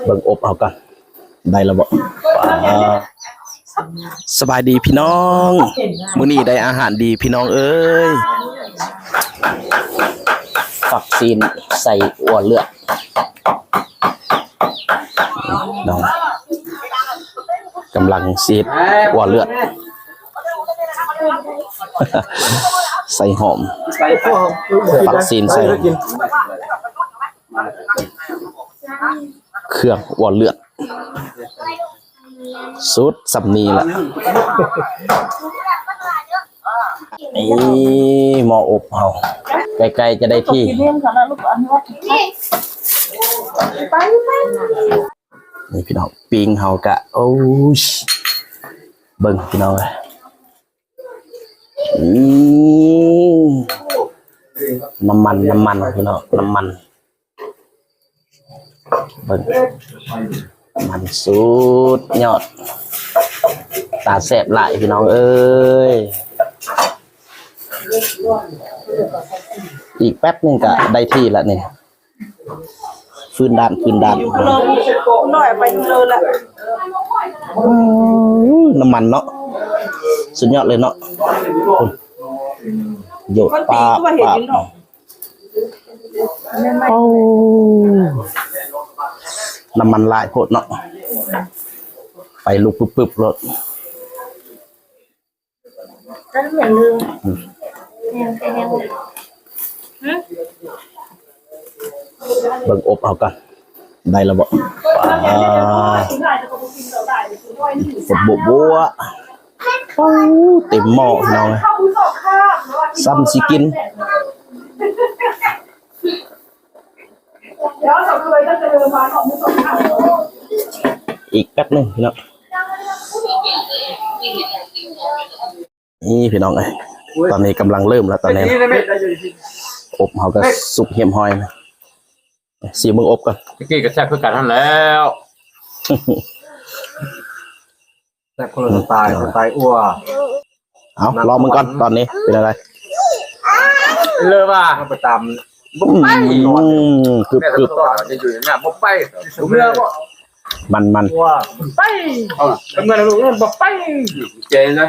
ເບິ່ງອົບເຮົາກ່ອນ ໄດ້ແລ້ວບໍ່? ປາ ສະບາຍດີພີ່ນ້ອງ ມື້ນີ້ໄດ້ອາຫານດີພີ່ນ້ອງເອີຍ ຝັກຊີ້ນໃສ່ອົ່ວເລືອດ ນ້ອງກຳລັງຊິເຮັດອົ່ວເລືອດ ໃສ່ຫອມ ຝັກຊີ້ນໃສ່ຫອມ ເຄື່ອງອົ່ວເລືອດ ສຸດສ່ຳນີ້ລະ ນີ້ໝໍ້ອົບເຮົາ ໃກ້ໆຈະໄດ້ທີ່ ນີ້ພີ່ນ້ອງ ປີ້ງເຮົາກະ ໂອ້ຍ ເບິ່ງພີ່ນ້ອງເອີຍ ອືມ ນ້ຳມັນ ນ້ຳມັນພີ່ນ້ອງ ນ້ຳມັນ ເບິ່ງ ມັນສຸດຍອດ ຕາແຊບຫຼາຍພີ່ນ້ອງເອີຍ ອີກແປັບໜຶ່ງກະໄດ້ທີ່ລະນີ້ ຟື້ນດ້ານ ຟື້ນດ້ານ ນ້ອຍໄປເລີຍລະ ອືມ ນ້ຳມັນເນາະ ສຸດຍອດເລີຍເນາະ ໂຢດປາບປາບ ໂອ້ ນ້ຳມັນຫຼາຍໂພດເນາະ ໄຟລຸກປຶບໆໂລດ ເບິ່ງອົບເຮົາກ່ອນ ໄດ້ແລ້ວບໍ່? ປາ ບົວໆ ໂອ້ ເຕັມໝໍ້ພີ່ນ້ອງເອີຍ ສ່ຳຊິກິນ ອີກແປັບໜຶ່ງພີ່ນ້ອງ ນີ້ພີ່ນ້ອງເອີຍ ຕອນນີ້ກຳລັງເລີ່ມແລ້ວຕອນນີ້ ອົບເຮົາກໍສຸກຮຽບຮ້ອຍ ຊີມເບິ່ງອົບກ່ອນ ຕະກີ້ກໍແຊບຄືກັນຫັ້ນແລ້ວ ແຊບຄົນລະສະໄຕ ສະໄຕອົ່ວ ເອົາ ລອງເບິ່ງກ່ອນ ຕອນນີ້ເປັນຈັ່ງໃດ ເລີວ່າ ເອົາໄປຕຳ ບໍ່ໄປ ອືມ ຄືບໆ ແມ່ກໍບໍ່ໄປ ມັນໆ ໄປ ເອົາ ເມື່ອລູກນັ້ນບໍ່ໄປ ເຈນເລີຍ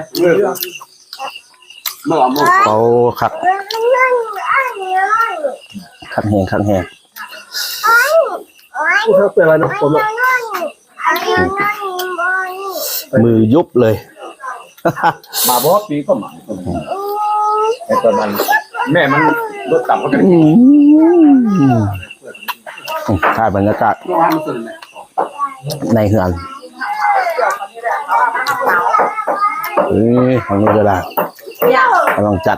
ເມື່ອ ເອົາ ເອົາ ເອົາ ເອົາ ເອົາ ຄັກ ຄັກແຮງ ຄັກແຮງ ເປັນໄວເນາະ ຄົນເນາະ ມືຍຸບເລີຍ ມາບໍ່ປີກໍມາ ແຕ່ຕອນນັ້ນແມ່ມັນລົດຕຳເຂົາ ອືມ ຖ່າຍບັນຍາກາດໃນເຮືອນ ນີ້ ທາງນີ້ກໍໄດ້ ກຳລັງຈັດ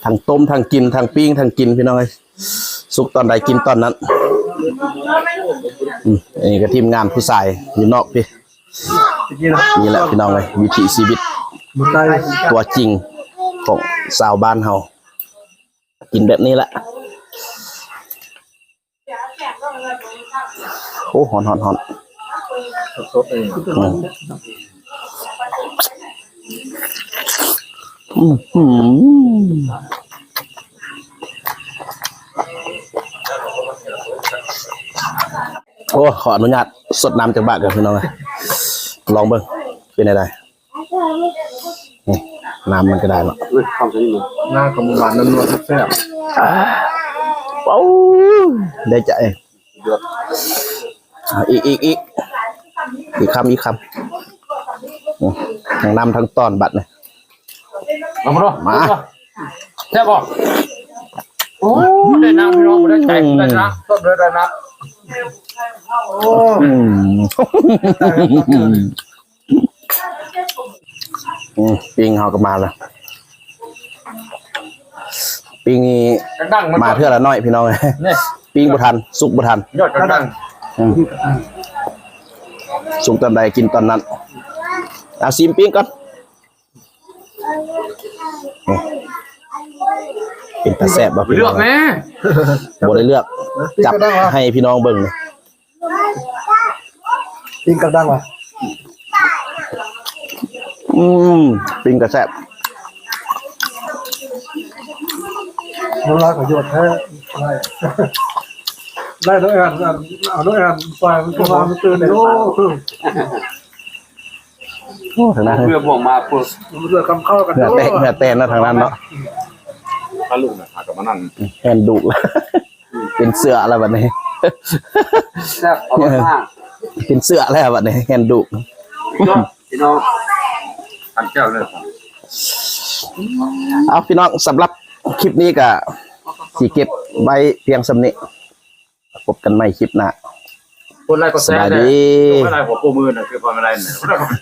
ທັງຕົ້ມ ທັງກິນ ທັງປີ້ງ ທັງກິນ ພີ່ນ້ອງເອີຍ ສຸກຕອນໃດກິນຕອນນັ້ນ ອືມ ອັນນີ້ກໍທີມງານຜູ້ຊາຍຢູ່ນອກພີ້ ນີ້ແຫຼະພີ່ນ້ອງເອີຍ ວິຖີຊີວິດຕົວຈິງຂອງຊາວບ້ານເຮົາ ກິນແບບນີ້ແຫຼະ ໂອ້ ຮ້ອນໆໆ ສົດໆເລີຍ ອືມ ອືມ ໂອ້ ຂໍອະນຸຍາດສົດນ້ຳຈັກບາດກ່ອນພີ່ນ້ອງເອີຍ ລອງເບິ່ງເປັນແນວໃດ ນີ້ ນ້ຳມັນກໍໄດ້ເນາະ ນ້ຳກໍຫວານໆ ນົວໆ ແຊບໆ ໂອ້ ໄດ້ໃຈ ອີກ ອີກ ອີກ ອີກຄຳ ອີກຄຳ ອືມ ທັງນ້ຳທັງຕອນບັດນີ້ ເອົາມາ ມາ ແຊບບໍ່? ໂອ້ ໄດ້ນ້ຳພີ່ນ້ອງ ບໍ່ໄດ້ໃຈ ໄດ້ນ້ຳ ຕົ້ມເລີຍ ໄດ້ນ້ຳ ອືມ ອືມ ປີ້ງເຮົາກໍມາແລ້ວ ປີ້ງນີ້ມາເທື່ອລະໜ້ອຍພີ່ນ້ອງ ປີ້ງບໍ່ທັນ ສຸກບໍ່ທັນ ຍອດກະດັງ ອືມ ສຸກຕອນໃດກິນຕອນນັ້ນ ເອົາຊີມປີ້ງກ່ອນ ເປັນຕາແຊບບໍ່ພີ່ນ້ອງ ເລືອກແນ່ ບໍ່ໄດ້ເລືອກ ຈັບໃຫ້ພີ່ນ້ອງເບິ່ງນີ້ ປີ້ງກັບດັງວ່າ ອືມ ປີ້ງກໍແຊບ ມັນຫຼາຍປະໂຫຍດແທ້ ໄດ້ ໄດ້ນ້ອງແອນ ອັນ ເອົານ້ອງແອນໄປ ມັນກໍວ່າມັນຕື່ນໂອ້ ໂອ້ ທາງນັ້ນ ເພື່ອພວກມາພຸ້ນ ເພື່ອຄຳເຂົ້າກັນ ເຫື່ອແຕກ ເຫື່ອແຕກເນາະ ທາງນັ້ນເນາະ ພາລູກນະ ພາກັບມານັ່ງ ແອນດຸ ເປັນເສືອແລ້ວບັດນີ້ ແຊບ ເອົາມາ ເປັນເສືອແລ້ວບັດນີ້ ແອນດຸ ເນາະ ພີ່ນ້ອງ ທານແກ້ວເລີຍ ເອົາ ພີ່ນ້ອງ ສຳລັບຄລິບນີ້ກະຊິເກັບໄວ້ພຽງສ່ຳນີ້ ພົບກັນໃໝ່ຄລິບໜ້າ ກົດໄລກົດແຊ ສະບາຍດີ ກົດໄລຫົວໂປ້ມືນະ ຄືພໍມາໄດ້ນະ ແລ້ວກໍໄປຕັດ